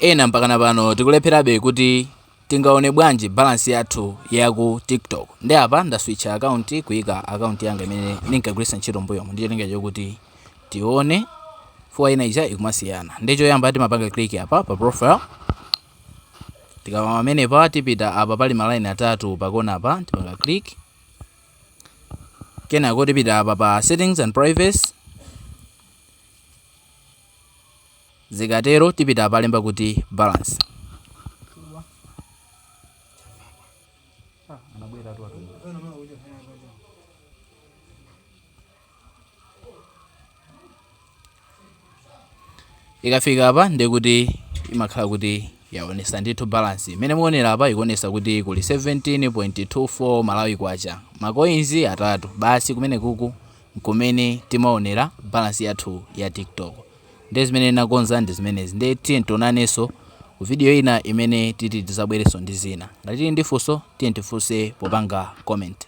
Ena mpakana pano tikulepherabe kuti tingaone bwanji balance yathu yaku TikTok. Ndi apa ndaswitcha account kuyika account yanga imene ndinkagwiritsa ntchito mbuyomu ndi cholinga chokuti tione fuwa ina ija ikumasiyana. Ndi choyamba timapanga click apa pa profile. Tikama pamenepa tipita apa pali ma line atatu pakona apa, tipanga click. Kenako tipita apa pa settings and privacy. Zikatero tipita apa alemba kuti balance. Ikafika apa ndikuti imakhala kuti yaonesa ndithu balance imene muonera apa. Ikuonesa kuti kuli 17.24 Malawi kwacha, ma coins atatu basi. Kumene kuku nkumene timaonera balance yathu ya TikTok. Ndi zimene nakonza ndi zimenezi. Ndi tiye tionanenso ku video ina imene titi tizabwerenso ndi zina. Ngati tili ndi funso, tiye tifunse popanga comment.